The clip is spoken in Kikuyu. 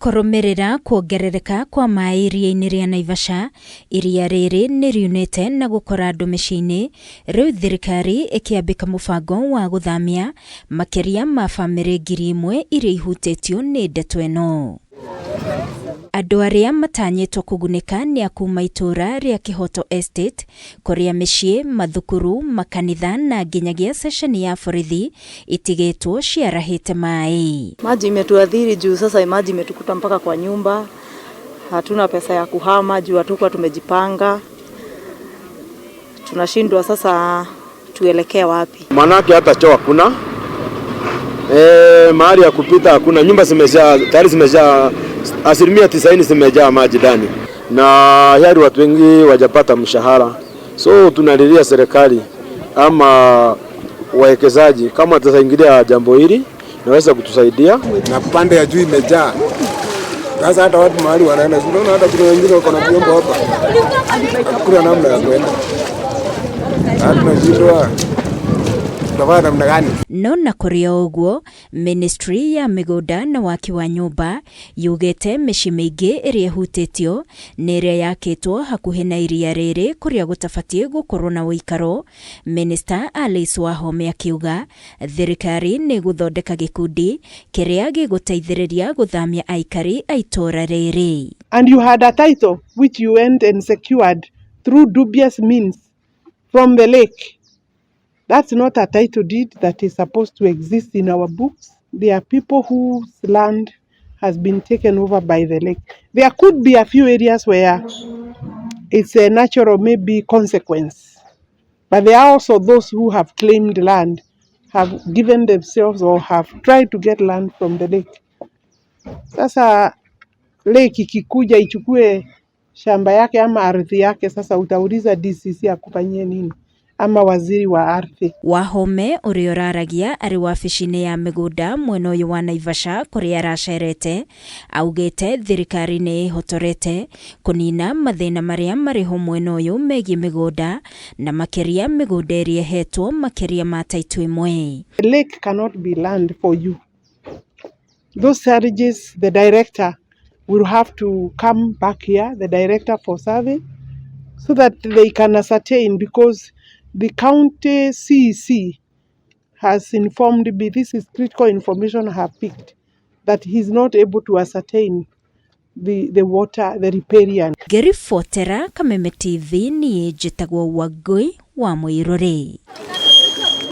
Kũrũmĩrĩra kuongerereka kwa maĩ iria-inĩ rĩa Naivasha, iria rĩrĩ nĩ riunĩte na gũkora andũ mĩciĩ-inĩ, rĩu thirikari ĩkĩambĩka mũbango wa gũthamia makĩria ma bamĩrĩ 1000 iria ihutĩtio nĩ ndeto ĩno. Andũ arĩa matanyĩtwo kũgunĩka nĩ a kuma itũũra rĩa Kĩhoto Estate, kũrĩa mĩciĩ, mathukuru, makanitha na nginyagia ceceni ya borithi itigĩtwo ciarahĩte maĩ. Maji imetuathiri juu sasa maji imetukuta mpaka kwa nyumba, hatuna pesa ya kuhama juu hatukuwa tumejipanga, tunashindwa sasa tuelekee wapi? Manake hata choo hakuna, mahali ya kupita hakuna, nyumba zimejaa tayari, zimejaa 90% zimejaa maji ndani, na hali watu wengi wajapata mshahara, so tunalilia serikali ama wawekezaji kama wataingilia jambo hili naweza kutusaidia. Na pande ya juu imejaa sasa, hata watu mahali wanaenda, unaona hata kuna wengine wako na vyombo hapa, hakuna namna ya kwenda, tunashindwa tutafanya namna gani? No na kũrĩ o ũguo, ministry ya mĩgũnda na waki wa nyũmba yugĩte mĩciĩ mĩingĩ ĩrĩa ĩhutĩtio nĩ ĩrĩa yakĩtwo hakuhĩ na iria rĩrĩ kũrĩa gũtabatiĩ gũkorwo na ũikaro. Minister Alice Wahome akiuga thirikari nĩ gũthondeka gĩkundi kĩrĩa gĩgũteithĩrĩria gũthamia aikari a itũũra rĩrĩ. And you had a title which you went and secured through dubious means from the lake. That's not a title deed that is supposed to exist in our books. There are people whose land has been taken over by the lake. There could be a few areas where it's a natural maybe consequence. But there are also those who have claimed land, have given themselves or have tried to get land from the lake. Sasa lake ikikuja ichukue shamba yake ama ardhi yake, sasa utauliza DCC akufanyie nini ama waziri wa ardhi? Wahome ũrĩa ũraragia arĩ wabici-inĩ ya mĩgũnda mwena ũyũ wa Naivasha kũrĩa aracerete augĩte thirikari nĩ ĩhotorete kũnina mathĩna marĩa marĩ ho mwena ũyũ megiĩ mĩgũnda na makĩria mĩgũnda ĩrĩa ĩhetwo makĩria ma taitũ ĩmwe. The lake cannot be land for you. Those charges, the director will have to come back here, the director for survey, so that they can ascertain, because the county CEC has informed me, this is critical information I have picked, that he's not able to ascertain the water, the riparian. Ngĩribotera Kameme TV, niĩ njĩtagwo Wangũi wa Mũirũrĩ.